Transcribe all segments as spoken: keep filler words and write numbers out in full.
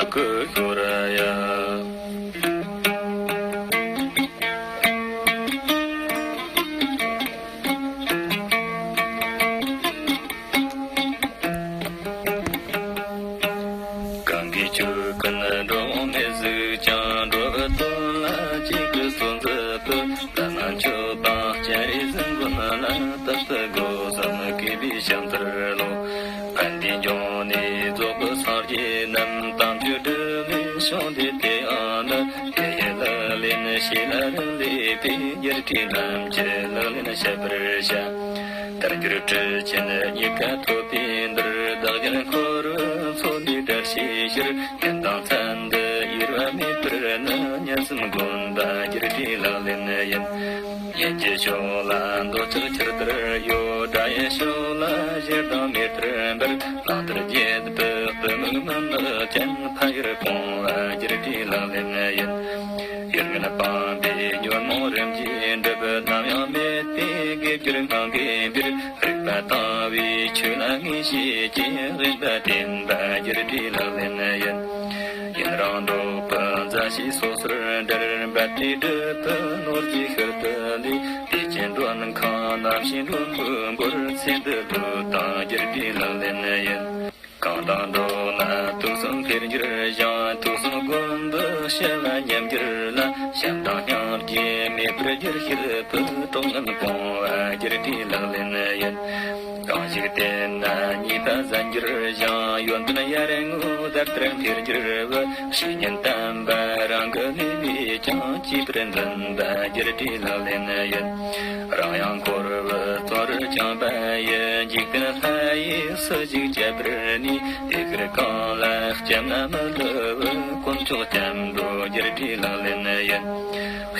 སྐུ་ཤོར་ཡ། གང་གིས་ཆོས་ཀུན་འགྲོ་འོང་མེད་གཟིགས་ཀྱང་། འགྲོ་བའི་དོན་ལ་གཅིག་གིས་གསོལ་འཛིན་པའི། བླ་མ་མཆོད་པ་སྤྱན་རས་གཟིགས་མགོན་ལ། བཏབ་སྟེ་སྒོ་གསུམ་བསྐུལ་བའི་ཕྱག་འཚལ་ལོ། ཕན་བདེའི་འབྱུང་གནས་རྫོགས་པའི་སངས་རྒྱས་རྣམས། དམ་ཆོས་སྒྲུབ་པའི་ཕྱོགས་འདི་དེ་ཡང་ནི། དེ་ཡི་ལག་ལེན་ཤེས་ལ་རག་ལས་པའི། རྒྱུ་འབྲས་རྣམས་ཀྱི་ལག་ལེན་བཤད་པར་བྱ། དལ་འབྱོར་དྲི་ཆེན་རྙེད་དཀའ་ཐོབ་པའི་འདིར། བདག་ཅག་འཁོར་བའི་མཚོ་ལས་བསྒྲལ་བྱའི་ཕྱིར། ཉིན་དང་མཚན་དུ་ཡེར་བ་མེད་པར་ནི། ཉིན་གསུམ་བསྒོམ་པ་རྒྱུ་འབྲས་ལག་ལེན་ཡིན། ཡིད་ཀྱི་ཕྱོགས་ལ་འདོད་ཆགས་ཆུ་ལྟར་གཡོ། དགྲ་ཡི་ཕྱོགས་ལ་ཞེ་སྡང་མེ་ལྟར་འབར། བླང་དོར་བརྒྱད་པའི་གཏི་མུག་མུན་ནག་ཅན། ཕ་ཡུལ་སྤོང་བ་རྒྱུ་འབྲས་ལག་ལེན་ཡིན། ཡུལ་ངན་སྤངས་པས་ཉོན་མོངས་རིམ་གྱིས་འགྲིབ། ནམ་ཡང་མེད་པའི་དགེ་སྦྱོར་སྔོན་གྱི་བིར། རིག་པ་དྭངས་པའི་ཆོས་ལ་ངེས་ཤེས་ཀྱིས། དབེན་པ་བསྟེན་པ་རྒྱུ་འབྲས་ལག་ལེན་ཡིན། ཡུན་རིང་འགྲོགས་པའི་མཛའ་བཤེས་སོ་སོར་འབྲལ། འབད་པས་སྒྲིབ་པའི་ནོར་གྱིས་ཤུལ་དུ་ལུས། བདེ་སྐྱིད་མགྲོན་ཁང་རྣམ་ཤེས་མགྲོན་པོའི་མགོར། ཚེ་འདི་ལུས་དང་རྒྱུ་འབྲས་ལག་ལེན་ཡིན། གང་དང་འགྲོགས་ན་དུག་གསུམ་འཕེལ་འགྱུར་ཞིང་། དུག་གསུམ་བསྒོམས་པའི་བྱ་བ་ཉམས་འགྱུར་ལ། བྱམས་དང་སྙིང་རྗེ་མེད་པར་འགྱུར་ཕྱིར་བུ། གྲོགས་ངན་སྤོང་བ་རྒྱུ་འབྲས་ལག་ལེན་ཡིན། གང་ཞིག་བསྟེན་ན་ཉེས་པ་ཟད་འགྱུར་ཞིང་། ཡོན་ཏན་ཡར་ངོའི་ཟླ་ལྟར་འཕེལ་འགྱུར་བའི། བཤེས་གཉེན་དམ་པ་རང་གི་ལུས་པས་ཀྱང་། གཅེས་པར་འཛིན་པ་རྒྱུ་འབྲས་ལག་ལེན་ཡིན། རང་ཡང་འཁོར་བའི་བཙོན་རར་བཅིངས་པ་ཡི། འཇིག་རྟེན་ལྷ་ཡིས་སུ་ཞིག་བཅད་པར་ནུས། དེ་ཕྱིར་གང་ལ་བཅབ་ན་མི་བསླུ་བའི། དཀོན་མཆོག་སྐྱབས་འགྲོ་རྒྱུ་འབྲས་ལག་ལེན་ཡིན།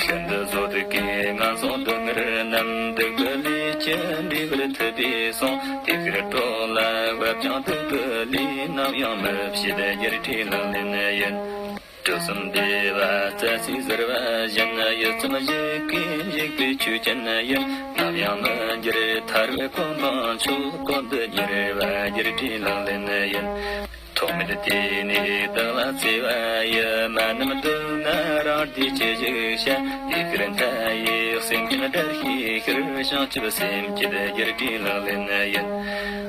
ཤིན་ཏུ་བཟོད་དཀའི་ངན་སོང་སྡུག་བསྔལ་རྣམས། སྡིག་པའི་ལས་ཀྱིས་འདྲེན་པར་ཐུབ་པས་སོ། དེ་ཕྱིར་གྲོགས་ལ་བབ་ཀྱང་སྡིག་པའི་ལས། ནམ་ཡང་མི་བྱེད་རྒྱུ་འབྲས་ལག་ལེན་ཡིན། གྲུ་གསུམ་བདེ་བ་རྩ་སའི་ཟུར་བ་བཞིན། ཡིད་ཙམ་གཞིག་གིས་འཇིག་པའི་ཆོས་ཅན་ཡིན། ནམ་ཡང་མི་འགྱུར་ཐར་པའི་གོ་འཕང་མཆོག། གོ་འདི་གཉེར་བ་རྒྱུ་འབྲས་ལག་ལེན་ཡིན། ཐོག་མེད་དུས་ནས་བདག་ལ་བརྩེ་བ་ཡི། མ་ནིང་སྡུག་ན་རང་བདེ་ཅི་ཞིག་བྱ། དེ་ཕྱིར་མཐའ་ཡས་སེམས་ཅན་བསྒྲལ་ཤེས་ཕྱིར། བྱང་ཆུབ་སེམས་བསྐྱེད་རྒྱུ་འབྲས་ལག་ལེན་ཡིན།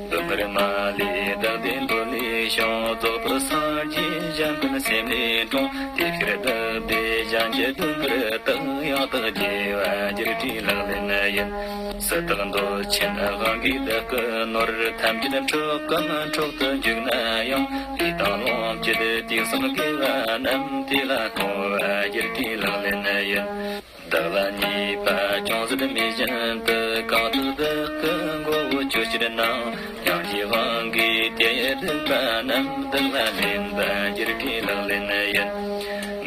སྡུག་བསྔལ་མ་ལུས་བདག་བདེ་འདོད་ལས་བྱུང་། རྫོགས་པའི་སངས་རྒྱས་གཞན་ཕན་སེམས་ལས་འཁྲུངས། དེ་ཕྱིར་བདག་བདེ་གཞན་གྱི་སྡུག་བསྔལ་དག། ཡང་དག་རྒྱས་པ་རྒྱུ་འབྲས་ལག་ལེན་ཡིན། སུ་དག་འདོད་ཆེན་དབང་གིས་བདག་གི་ནོར། ཐམས་ཅད་འཕྲོག་གམ་འཕྲོག་ཏུ་འཇུག་ན་ཡང་། ལུས་དང་ལོངས་སྤྱོད་དུས་གསུམ་དགེ་བ་རྣམས། དེ་ལ་བཀོལ་བ་རྒྱུ་འབྲས་ལག་ལེན་ཡིན། བདག་ལ་ཉེས་པ་ཅུང་ཟད་མེད་བཞིན་དུ། གང་དག་བདག་གི་མགོ་བོ་གཅོད་བྱེད་ན། ཡང་དགེ་དབང་གིས་དེ་ཡི་སྡིག་པ་རྣམས། བདག་ལ་ལེན་པ་རྒྱུ་འབྲས་ལག་ལེན་ཡིན།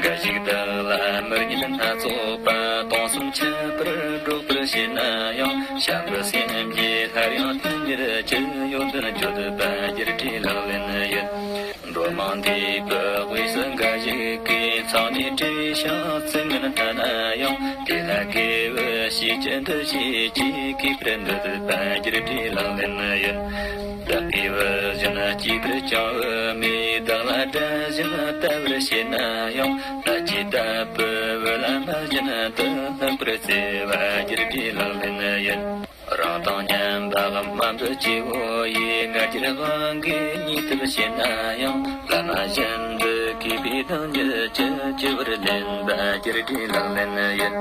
འགའ་ཞིག་བདག་ལ་མི་སྙན་སྣ་ཚོགས་པ། སྟོང་གསུམ་ཁྱབ་པར་སྒྲོག་པར་བྱེད་ན་ཡང་། བྱམས་པའི་སེམས་ཀྱིས་སླར་ཡང་བསྟན་ཉིད་ཀྱི། ཡོན་ཏན་བརྗོད་པ་རྒྱུ་འབྲས་ལག་ལེན་ཡིན། འགྲོ་མང་འདུས་པའི་དབུས་སུ་འགའ་ཞིག་གིས། མཚང་ནས་བྲིས་ཤིང་ཚིག་ངན་བཏགས་ན་ཡང་། དེ་ལ་དགེ་བའི་བྱས་ཀྱི་འདུ་བྱེད་ཀྱིས། གུས་པར་འདུད་པ་རྒྱུ་འབྲས་ལག་ལེན་ཡིན། བདག་གི་བུ་བཞིན་གཅེས་པར་བཅིངས་པའི་མིས། བདག་ལ་དགྲ་བཞིན་ལྟ་བར་བྱེད་ན་ཡང་། ལྷ་གཅིག་ལྟ་བུའི་བུ་ལ་མ་བྱིན་ཏུ། ལྷག་པར་བརྩེ་བ་རྒྱུ་འབྲས་ལག་ལེན་ཡིན། རང་དང་མཉམ་པའམ་དམའ་འབེབས་སྐྱེ་བོ་ཡིས། ང་རྒྱལ་དབང་གིས་ཉེས་ཐབས་བྱེད་ན་ཡང་། བླ་མ་བཞིན་དུ་གུས་པས་བདག་ཉིད་ཀྱི། སྤྱི་བོར་ལེན་པ་རྒྱུ་འབྲས་ལག་ལེན་ཡིན།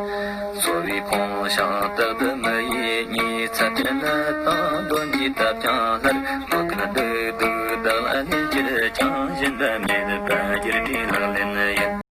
འཚོ་བའི་ཕོངས་ཤིང་རྟག་ཏུ་མི་ཡིས་མཉེས། ཚབས་ཆེན་ནད་དང་གདོན་གྱིས་བཏབ་ཀྱང་སླར། འདོད་ཁམས་སྡུག་སྡུག་བདག་ལ་ལེན་གྱུར་ཀྱང་། སྦྱིན་པ་མེད་པ་རྒྱུ་འབྲས་ལག་ལེན་ཡིན།